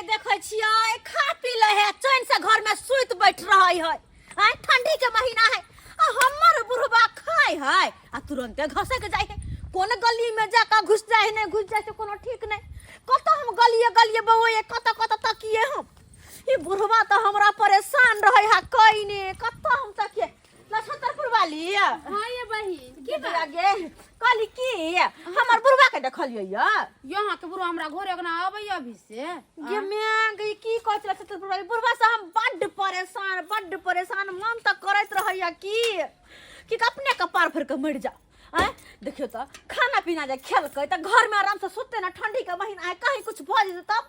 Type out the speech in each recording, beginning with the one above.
के देखै छियै खा पी ले है चैन से घर में सुति बैठ रहै है। आय ठंडी के महीना है आ हमर बुढ़बा खाय है आ तुरंते घसक जाय है। कोन गली में जाकर घुस जाय है, नहीं घुस जाय से कोनो ठीक नहीं। कत हम गलिए गलिए बौए कत कत तकिए हम। ई बुढ़बा तो हमरा परेशान रहे है कइने कत हम तकिए। नक्षत्रपुर वाली हाँ ये बहिन की बात गे कहली की हमर बुढ़बा के देखलियै या यहाँ के बुढ़वा हमरा घरे अंगना अबैया अभी से। गे माय गे की कहै छलै नक्षत्रपुर वाली बुढ़बा से हम बड्ड परेशान बड्ड परेशान। मन तऽ करैत रहैया की कि अपने कपार भरि के मरि जा। आँय देखियौ तऽ खाना पीना जे खेलकै तऽ घर में आराम से सुतते ना, ठंडी के महीना है कहीं कुछ भऽ जेतै तब।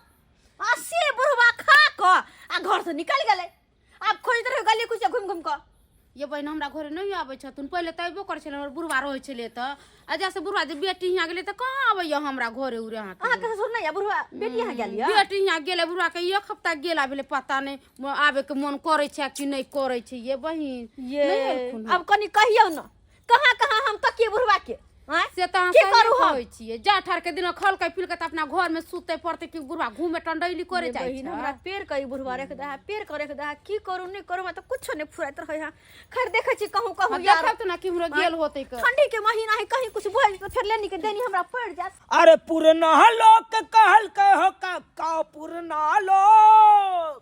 आ से बुढ़बा खा कऽ आ घर से निकलि गेलै। आब खोजैत रहै गली कुछ घुमि घुमि कऽ। ये बहिन हमरा घरे नहीं आबै छथुन, पहिले तऽ अयबो करै छलै, हमर बुढ़वा रहै छलै तऽ। आ जैसे बुढ़वा जे बेटी हियाँ गेलै तऽ कहाँ आबैया हमरा घरे उरे। अहाँके अहाँके ससुर नहीं है बुढ़वा बेटी यहाँ गेल यऽ? बेटी हियाँ गेलै, बुढ़वा के एक हफ्ता गेला भेलै, पता नहीं आबे के मन करै छै कि नहीं करै छै। ये बहिन ये नहीं एलखुन हन। अब कनी कहियौ न कहाँ कहाँ हम तकिए बुढ़वा के। आँय? से तऽ अहाँ की सही करू हम? कहै छियै, जा ठार के दिन खलकै पिलकै तऽ अपना घर में सुतै पड़तै कि बुढ़वा घूमे टंडैली करे ये जाइ बहिन छै। हमरा पेड़ के ई बुढ़वा रख दे है, पेड़ के रख दे है, की करू नहीं करू हमरा तऽ कुछो नहीं फुराइत रहै है। खैर देखै छी कहूँ कहूँ हाँ, यार। देखब तऽ ना केम्हरो गेल होतै के। ठंडी के महीना है कहीं कुछ भऽ जेतै फेर लेनी के देनी हमरा पड़ि जायत। अरे पुरना लोक कहलकै हो काका पुरना लोक,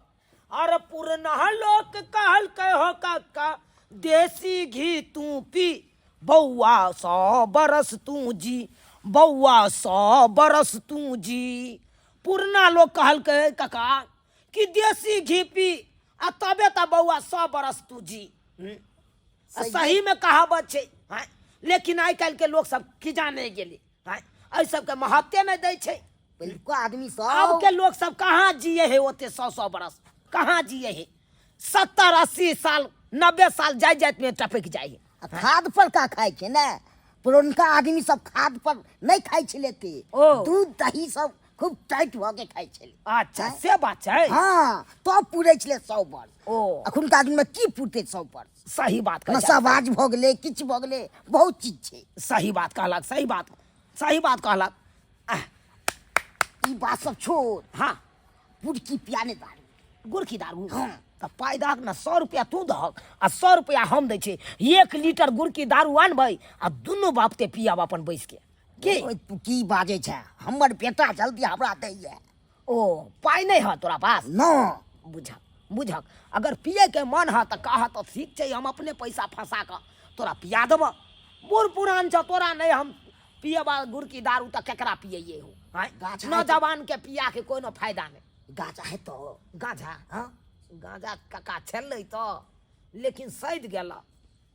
अरे पुरना लोक कहलकै हो काका देसी घी तू पी बौआ 100 बरस तू जी, बौआ 100 बरस तू जी। पुरना लोक कहलकै काका कि देसी घी पी आ तबे तऽ बौआ 100 बरस तू जी। आ सही में कहावत छै। हाँ, लेकिन आइ काल्हि के लोक सब की जाने गेलै। हाँ, एहि सबके महत्वे नहि दै छै। पहिलुका आदमी सब आब के लोक सब कहाँ जिए है ओते 100 बरस, कहाँ जिए है। 70-80 साल 90 साल जाय जाइत में टपकि जाइ है। आ खाद पर का खाइ छै ने, पुरनका आदमी सब खाद पर नहीं खाइ छलै ते, ओ। दूध दही सब खूब टाइट भऽ के खाइ छलै। अच्छा से बात छै। हाँ तब पुरै छलै 100 वर्ष। ओ। अखुनका आदमी में की पुरतै 100 वर्ष? सही बात कहै छै। नशाबाज भऽ गेलै, किछु भऽ गेलै, बहुत चीज छै। सही बात कहलक, सही बात, सही बात कहलक। आह। ई बात सब छोड़। हाँ। गुड़की पिया ने दारू। गुड़की दारू? हाँ। तऽ पाइ दहक ने, 100 रुपया तू दहक आ 100 रुपया हम दै छी। 1 लीटर गुड़की दारू आनबै आ दुनू बाप ते पियब अपन बैस के। की? ओए, तू की बाजै छै? हमर बेटा जल्दी हमरा दैया। ओ पाइ नहि है तोरा पास? न। बुझक बुझक, अगर पिए के मन है तऽ कह तऽ ठीक छै, हम अपने पैसा फंसा कऽ तोरा पिया देबऽ। बूढ़ पुरान छ तोरा नहि हम पियबा गुड़की दारू तऽ केकरा पियैये हो? आँय? गाछ है तो- नौजवान के पिया के कोनो फायदा नहि। गाँजा है तो? गाँजा? हाँ। गाँजा काका छलै तऽ, लेकिन सैद गेल।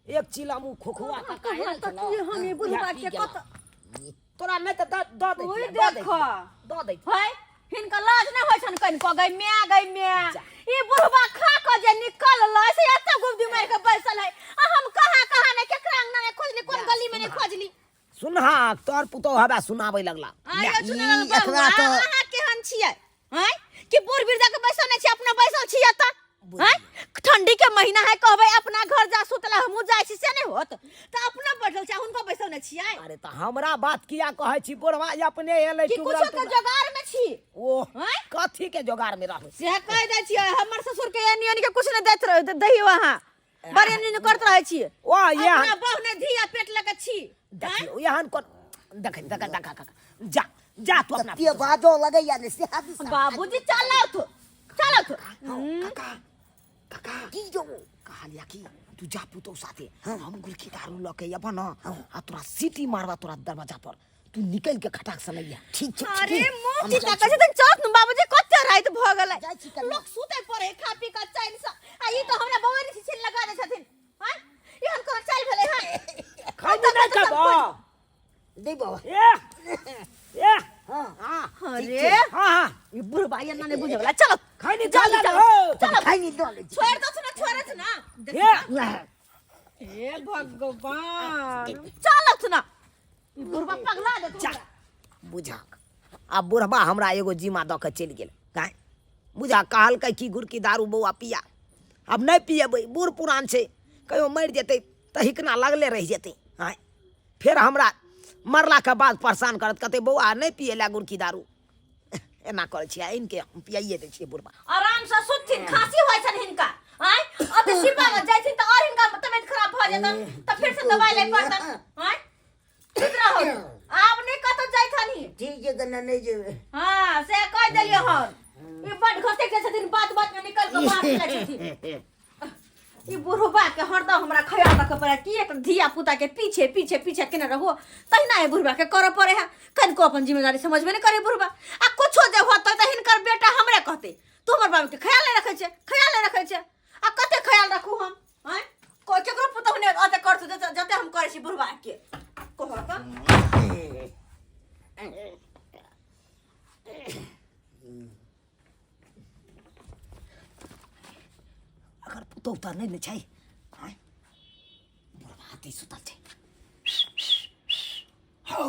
एक चिलम उ खोखुआ काका कहाँ आयल तक छलौ, ये हम ई बुढ़वा उएह पी के गेला। कत- तोरा नहि तऽ दऽ दै ओहि छियै, दऽ दै देख। छियै, दऽ दै छियै। है हिनका लाज नहि होइ छनि कनिको? गई माय गई माय, जा। ई बुढ़वा खा कऽ जे निकलल से एतऽ गुबदी मारि कऽ बैसल है। आ हम कहाँ कहाँ नहि केकरा अंगना नहि खोजली, कोन गली में नहि खोजली। सुनहा तोर पुतोह हवा सुनाबै लगला। आयो ई सुनल एकरा बउआ, तऽ- अहाँ केहन छियै? हैं कि बूढ़ वृद्धा के बैसल नहि छियै, अपना बैसल छियै तऽ? हैं ठंडी के महीना है, कहबै अपना घर जा सुतला हमहूँ जाइ छी से नहि होत, तऽ अपना बैठल छियै हुनको बैसल नहि छियै। अरे तऽ हमरा बात किया कहै छी? बुढ़वा अपने एलै कि टुकड़ा कुछो के टुकड़ा। जोगार में छी? ओ हैं? कथी के जोगार में रहबै? से कहि दै छियै हमर ससुर के एनी एनी के कुछ नहि दैत रह दहियो, अहाँ बड़ एनी एनी करैत रहै छियै। ओ ये अपना बहु ने धिया पेट लऽ के छी। देखियौ एहन कोन देख देख देख देख जा जा तू अपना कते बाजो लगैया ने से हाथ से। बाबूजी चलौथ चलौथ। काका काका की जो कहलिया कि तू जा पुतौ साथे, हम गुलकी दारू लऽ के अयबह न आ तोरा सीटी मारबा तोरा दरवाजा पर, तू निकलि के खटाक से लैया। ठीक छै, अरे ठीक। मुँह हम की जाइ ताकै छी। छथिन? चलत न बाबूजी, कते राति भऽ गेलै, जाइ छी कनिया। लोक सुतै पड़े खा पी कऽ चैन से, आ ई तऽ हमरा बौआ नहि छिन लगा दै छथिन। हँ एहन कोन चालि भेलै? हँ खैनी नहि खेबह? दे बाबा। ए ए हाँ। हाँ। अरे हाँ हाँ ई बुढ़बा एना नहि बुझै वला। चलो खैनी जल्दी खा चलो, ले। चलो। खैनी दऽ लै छी। छोड़ि दो ना, छोड़े ना। ए हे भगवान, चलत ना ई बुढ़बा पगला देत जा हमरा। बुझक आ बुढ़बा हमरा एगो जिम्मा दऽ के चलि गेल। काहे बुझा कहलकै कि गुड़की दारू बौआ पिया, आब नहि पियेबै, बूढ़ पुरान छै, कहियो मरि जेतै तऽ हिकना लगले रहि जेतै। आँय फेर हमरा मरलाके बाद परेशान करत, कहतै बौआ नहि पियेला गुड़की दारू। एना करै छियै, आनि के हम पियाइए दै छियै बुढ़बा। आराम से सुतथिन, खांसी होइ छनि हिनका। आँय, ओते शिवा में जाइ छिन तऽ और हिनका तबियत खराब भऽ जेतन, तऽ फिर से दवाई लै पड़तन। आँय, ठीक रहो, आब नहि कतौ जाइ छनि। ठीक छै तऽ नहि जेबै। हाँ, से कहि देलियै हन। ई बड घसकि जाइ छथिन, बात बात में निकल के बाहर चलि जाइ छथिन। ई बुढ़बा के हरदम हमरा ख्याल रखऽ पड़े, कि एक धिया पुता के पीछे पीछे पीछे केने रहो, तहिना ई बुढ़बा के करऽ पड़े है। कनिको अपन जिम्मेदारी समझबे नहि करे बुढ़बा। आ कुछो जे होतै तऽ हिनकर बेटा हमरे कहतै, तू हमर बाबू के ख्याल नहि रखै छै, ख्याल नहि रखै छै। आ कते ख्याल रखू हम? आँय, केकरो पुतहु नहि ओते करतौ जते जते हम करै छी बुढ़बा के। कहऽ तऽ। अगर पुतहु तऽ नहि ने छै। आँय, बुढ़बा हाथी सुतल छै। हौ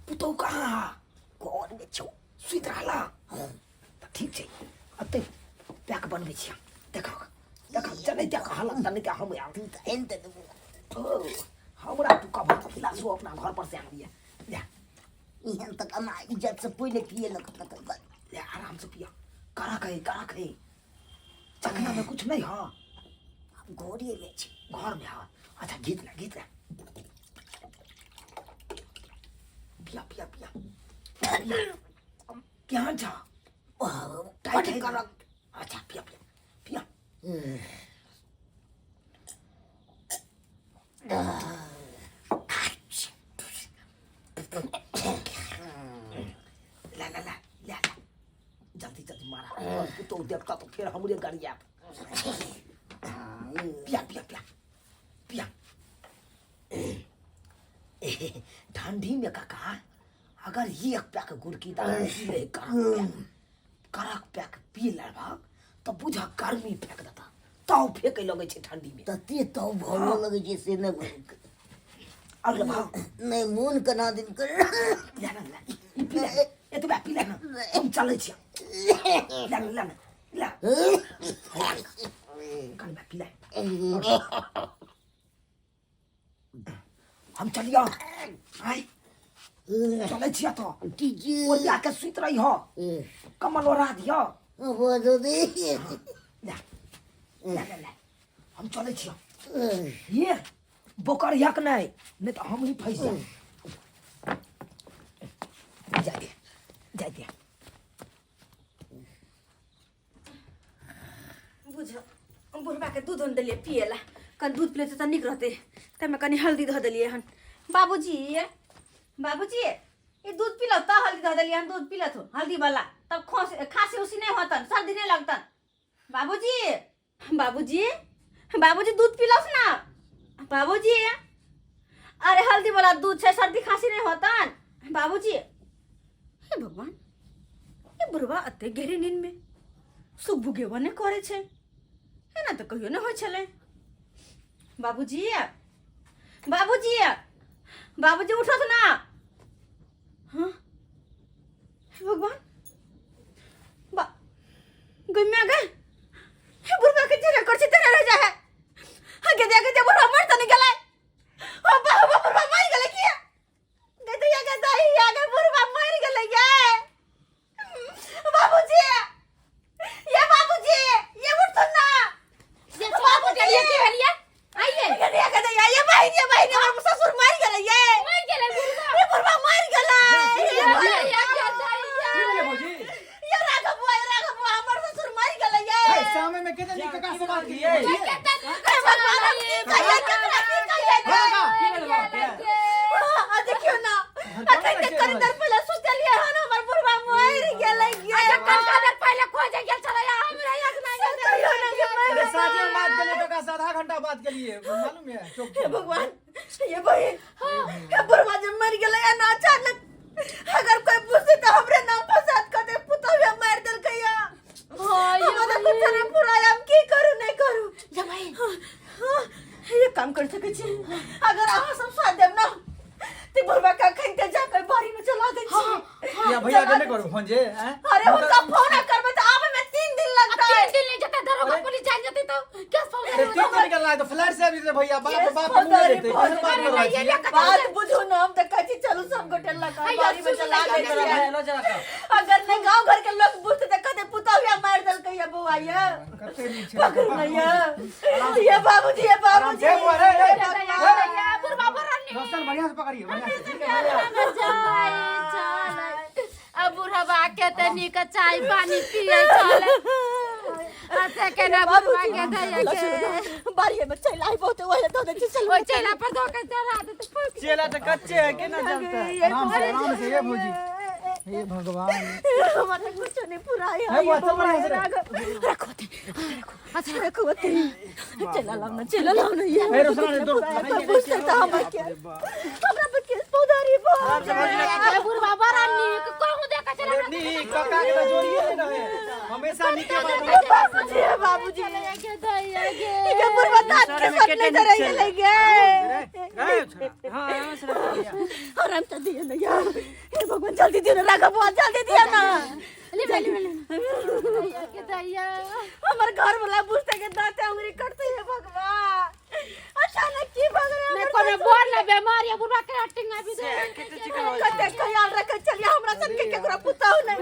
पुतहु कहाँ? घरमे छौ। सुति रहला तऽ ठीक छै। एते पैक बनबै छियै, देखऽ देखऽ, जनै देख हलक तनै के हम आब। तू तऽ आनि दे देबो। ओ हमरा तू कब गिलासो अपना घर पर से आनलियै? ले। एहन तऽ कमा इज्जत से पहिले पिए लग। ले, आराम से पिया। कड़क है, कड़क है। चखना में कुछ नहीं। हाँ, घरे में छै। घर में? हाँ, अच्छा, घीच ले, घीच ले। पिया पिया पिया। केहन छ? बड कड़क। अच्छा, पिया पिया पिया। ला ला ला ला ला, जल्दी जल्दी मारा। पुतहु देखता तो फिर हमरे गरियात। पिया पिया पिया पिया। ठंडी में काका अगर एक पैक गुड़की दाल पी ले, कड़क पैक, कड़क पैक पी लेबा तऽ बुझ गर्मी फेंक देता, ताव फेंके लगै छै ठंडी में। तते ताव भरऽ लगै छै से नहि। अगले भाव नहि, मोन केना दिन कर। ले ना, ले, ई पी ले, एतबा पी ले ना, हम चलै छियै। ले ना, ले ना, ले कनबा, पी ले, हम चलियो। आय, चलै छियै तो। की जी? ओरिया के सुति रही हो, कमल ओढ़ा दियो। दे। ले ले ले ले, हम चलै छियै। ये बोकर यक नहीं, नहीं तो हम ही फंस जाए। जा दे, जा दे। बुझ, बुढ़बा के दूध देलियै पिए ला। कनि दूध पिलेतै तऽ नीक रहतै, ताहिमे कनि हल्दी धऽ देलियै हन। बाबूजी, बाबूजी, ई दूध पी तऽ हल्दी धऽ देलियै हन। दूध पी लेथुन हल्दी वाला, तब खोस खांसी उसी नहि होतन, सर्दी नहि लगतन। बाबूजी, बाबूजी, बाबूजी, दूध पी लौस ना बाबूजी। अरे हल्दी वाला दूध छै, सर्दी खांसी नहि होतन बाबूजी। हे भगवान, ई बुढ़बा एते गहरी नींद में सुख भुगेबो नहि करै छै, एना तऽ कहियो नहि होइ छलै। बाबूजी, बाबूजी, बाबूजी, उठत ना। हाँ, हे भगवान, बा गई गए। हे बुढ़बा के जेना कर छै तेना रह जा है। हाँ, गे गे, बुढ़बा मर तऽ नहि गेलै? ओ बाबा, बुढ़बा मर गेलै किया? गे दैया, गे दैया, गे बुढ़बा मर गेलै गे। बाबूजी, ये बाबूजी, ये उठथुन ना बाबूजी। ये की भेलियै? आइए। गे दैया, गे दैया, ये बहिन, ये बहिन, हमर ससुर मर गेलै ये। मरि गेलै बुढ़बा? ये बुढ़बा मर गेलै। ये दैया, गे दैया। की भेलै भौजी? ये राघव बुआ, ये राघव बुआ, हमर ससुर मर गेलै ये। ए, सामने में केते नीक काका से बात केलियै? हे भगवान, हम की कहियै केकरा, की कहियै? काका, की भेलै बाप के? आ देखियौ ना, अखन तक कनी देर पहिले सुतलियै हन, हमर बुढ़बा मरि गेलै गे। अच्छा, कनिका देर पहिले खोजे गेल छलै, हमरा एक से कहियो ना कि मरि अरे, साँझे में गेलै। बात केलियै काका से, आधा घंटा बात केलियै, मालूम है चौक हे पर। भगवान, ये बहिन, हे बुढ़वा जे मरि गेलै एना अचानक, अगर कोई पूछते तऽ हमरे नाम फसाद कर दे, पुतहु मारि देलकै या। हमरा तऽ कुछ नहीं पूरा, हम की करू नहीं करू। हाँ, हाँ, ये काम कर सकै छी, अगर अहाँ सब साथ देब ना ते बुढ़वा के अखन ते जाके बाड़ी में चला दै छी। या भैया के नहि। जे हैं? अरे हुनका फोन करबै तऽ आबै में 3 दिन लगतै। 3 दिन ले जते दरोगा पुलिस जान जते तो केस अरे फौजदारी 3 दिन निकल रहा है तो फ्लैट से अभी भैया बाप बाप के मुंह में देते केहन बात कर रहल छियै? बात बुझू ना, हम तऽ कहै छी चलू सब गोटे लगा अय्या, बाड़ी में सुन चला ले, दै जरा, छियै। जरा कऽ। अगर नहीं गांव घर के लोग बुझते तऽ कहते पुतहुया मारि देलकै ये बौआ ये। कते नीक छै। पकड़ू ना ये, ये बाबूजी, ये बाबूजी। से बुआ रे, रे। बुढ़वा बड़ा नीक। रोशन बढ़िया से पकड़िए, बढ़िया से। अब बुढ़वा के तनी के चाय पानी पिए चले अच्छा केना बुढ़वा के दैया के बाड़िए में चलि आइ बहुते ओहि दऽ दै छी चलू। ओइ चेला पर धो के चढ़ा दे तऽ फूक। चेला तऽ कच्चे है केना जानता है। आराम से, आराम से, ये भौजी। हे भगवान। हमरा तऽ कुछो नहि पुराय हे बुआ, चल बढ़िया से रे। रखो ते, रखो, अच्छा रखो ते, चला लाओ ना, चला लाओ ना ये। हे रोशन, रे, दौड़। बुझते तऽ हमरा के, हमरा पर केस फौजदारी भऽ अरे बुढ़वा बड़ा नीक कहूँ देखै छलै हमरा। नी काका के तऽ जोड़िए नहि रहे, हमेशा नीके बात बोलै। बाबूजी, हे बाबूजी, के दैया गे। के बुढ़वा दाँत के सब नहीं धरे गेलै गे। हाँ, आराम से रखो भैया। आराम से दियो ना यार, हे भगवान, जल्दी दियो ना राघव बुआ, जल्दी दियो ना। ले ले ले दैया के दैया। हमर घर वाला बुझते के दांते अंगुरी कटते हे भगवान, अचानक की भऽ गेलै? नहि कोनो बोर ले बेमारी बुढ़वा के टिंगा भी दे। कते ख्याल रखे चलिए हमरा सबके, केकरो पुतहु नहि,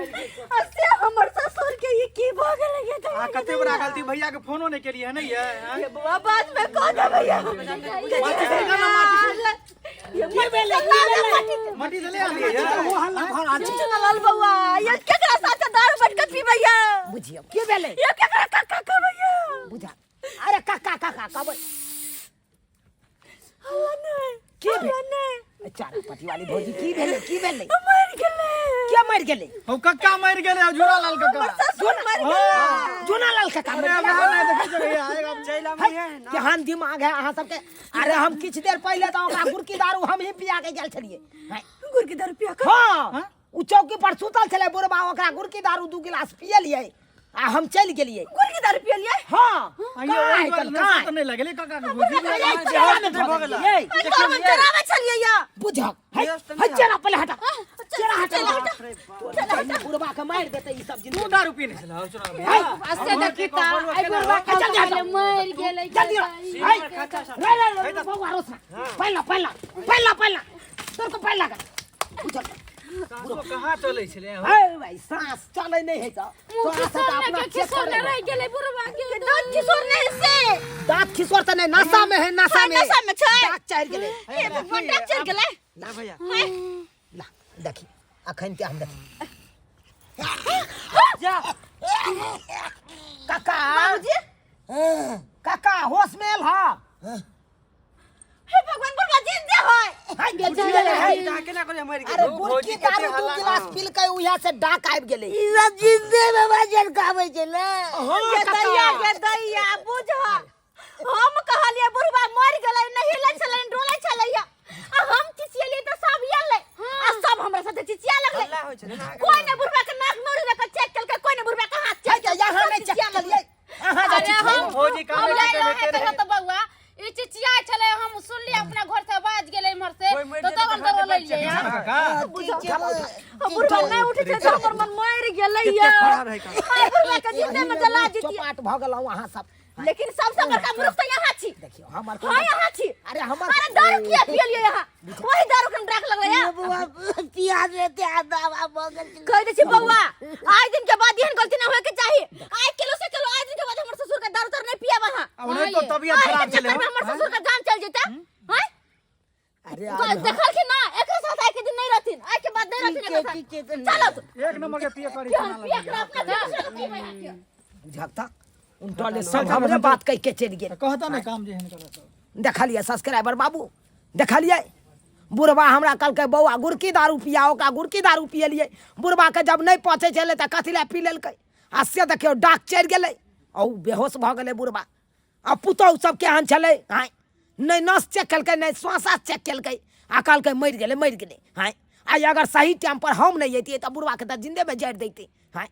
आ से हमर ससुर के ई की भऽ गेलै ये? आ कते बड़ा गलती, भैया के फोनो नहि केलियै है, नहि ये हैं? ये बुआ, बाद में कह देबै ये। माचिस निकाल ना, माचिस। ये की भेलै, की भेलै? मट्टी से ले आनिए ये। हो हल्ला भऽ रहल छै। चुनलाल बौआ, ये केकरा साथे दारू बैठ के पीबै ये? बुझियौ की भेलै। ये केकरा काका कहबै ये? बुझा, अरे काका काका कहबै। हल्ला नहि। की भेल? हल्ला नहि। चारा पति वाली भौजी, की भेलै, की भेलै? मरि गेलै। के मरि गेलै? हौ कक्का मरि गेलै, हौ झूला लाल कक्का। हमर ससुर मरि गेलै। जोना लाल काका मरि अरे गेलै? वएह नहि देखै छै भैया, एक आब चेला है, में है ना। केहन दिमाग है अहाँ सबके। अरे हम किछु देर पहिले तऽ ओकरा गुड़की दारू हमही पिया के गेल छलियै है। गुड़ के दारू पिया के? हाँ, उ चौकी पर सुतल छलै बुढ़बा, ओकरा गुड़की दारू 2 गिलास पियलियै आ हम चलि गेलियै। गुड़ के दारू पियलियै? हाँ। आइयो कहाँ ओहि है दुआरे कल, नशा कहाँ तऽ नहि लगलै काका के भौजी। है? भऽ गेलै। ये, अरे घर में जराबै छलियै या। बुझक है, बेहोश तऽ है, नहि। चेहरा पहिले हटा, चेहरा हटा। चला हटा। बुढ़बा के मारि देतै ई सब जिंदगी। तू दारू पीने छलह हौ चुनाव है, से देखी तऽ आइ बुढ़वा के जल्दी हटो। मरि गेलै। जल्दी हटो। है, रे रे रे बौआ रोशना, पहिला पहिला पहिला पहिला तोर को पहिला कर बुझक। सासो कहाँ चलै छलै हौ? है भाई, साँस चलै नहि है तऽ मुँह तोरा से तऽ किशोर अपना के चेक किशोर करे। रहि गेलै बुढ़वा के। दाँत किशोर नहि से। दाँत खिसोर तऽ नहि, नशा में है, नशा हाँ, में। नशा में छै। दाँत चढ़ि गेलै। हे भगवान, दाँत चढ़ि गेलै। ना भैया। ला देखी, अखन के हम देखी। जा। काका, बाबूजी। काका, होश में एल हा? हे भगवान, बुढ़वा जिंदे है। हाय, बेचारा है। जा केना करे मरि गेल। अरे गुड़की दारू 2 गिलास पीलकै, उहे से डाक आबि गेलै। ई सब जिंदे में भजन गाबै छै ने। हाँ, गे काका। दैया, गे दैया, बुझ, हम कहलियै बुढ़वा मरि गेलै, नहि हिलै छलै, नहि डोलै छलै, आ हम चिचियेलियै तऽ सब एलै आ सब हमरा साथे चिचिया लगलै। हल्ला होइ छलै ना। कोइ नहि बुढ़वा के नाक मुड़ी दऽ के चेक केलकै, कोइ नहि बुढ़वा के हाथ है चेक तऽ यहाँ केलकै, नहि सब चेक चिचिया केलियै। लगलै। अहाँ जे अरे चिचियेलियै। हम भौजी हम कान जाइ में रहे बैठे तऽ तऽ बौआ ई चिचिया छलै, हम सुनलियै, अपना घर से आवाज गेलै इम्हर से। कोइ मरि तऽ जेतै तब हम तऽ दौड़ल हाथ एलियै। काका। आ बुढ़वा नहि उठै छै तऽ हमर मन मरि गेलै कते खराब है काका। आइ बुढ़वा के जिंदे में जला दितियै। चौपाट भऽ गेलहुँ अहाँ सब। लेकिन सबसे बड़का मूर्ख तऽ यहाँ छी। देखियौ हमर। हाँ, यहाँ छी। अरे हमर। अरे दारू किया पियलियै यहाँ? वही दारू के डाक लगलै ये बुआ, पिया देते आ दावा भऽ गेल छलै। कह दै छी बौआ, आइ दिन के बाद एहन गलती नहि होय के चाही। आइ किलो से किलो, आइ दिन के बाद हमर ससुर के दारू तर नहि पियब अहाँ। आ ओनाहितो तो तबियत आइ खराब के छलै चक्कर में हौ। हमर ससुर के जान चल जेतै हैं। अरे देखलखिन ना, एकरा साथ आइ के दिन नहि रहथिन, आइ के बाद नहि रहथिन ठीक छै, एकरा साथ। ठीक छै, तऽ चलो। एक नंबर के पिए करी। पियब पियब अपना दूसरा के पीबै अहाँ के। बुझक तऽ उनटले सब हमरे बात कहि के चलि गेल। कहता ने काम जे एहन करत। देखलियै सब्सक्राइबर बाबू, देखलियै, बुढ़बा हमरा कहलकै बौआ गुड़की दारू पिया, ओकरा गुड़की दारू पियलियै। बुढ़बाके जब नहि पचै छलै तऽ कथी लए पी लेलकै? आ से देखियौ, डाक चढ़ि गेलै आ ओ बेहोश भऽ गेलै बुढ़बा। आ पुतहु सब केहन छलै आँय, नहि नस चेक केलकै, नहि श्वासा चेक केलकै, आ कहलकै मरि गेलै, मरि गेलै। आँय, आइ अगर सही टाइमपर हम नहि अयतियै तऽ बुढ़बाके तऽ जिन्देमे जारि दैतै। आँय,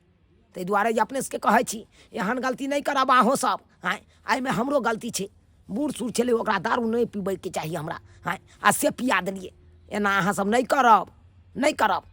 ताहि दुआरे जे अपने सबके कहै छी, एहन गलती नहि करब अहूँ सब। आँय, एहिमे हमरो गलती छै। बूढ़ सूढ़ छलै, ओकरा दारू नहि पीबैके चाही हमरा। आँय, आ से पिया देलियै। एना अहाँ सब नहि करब, नहि करब।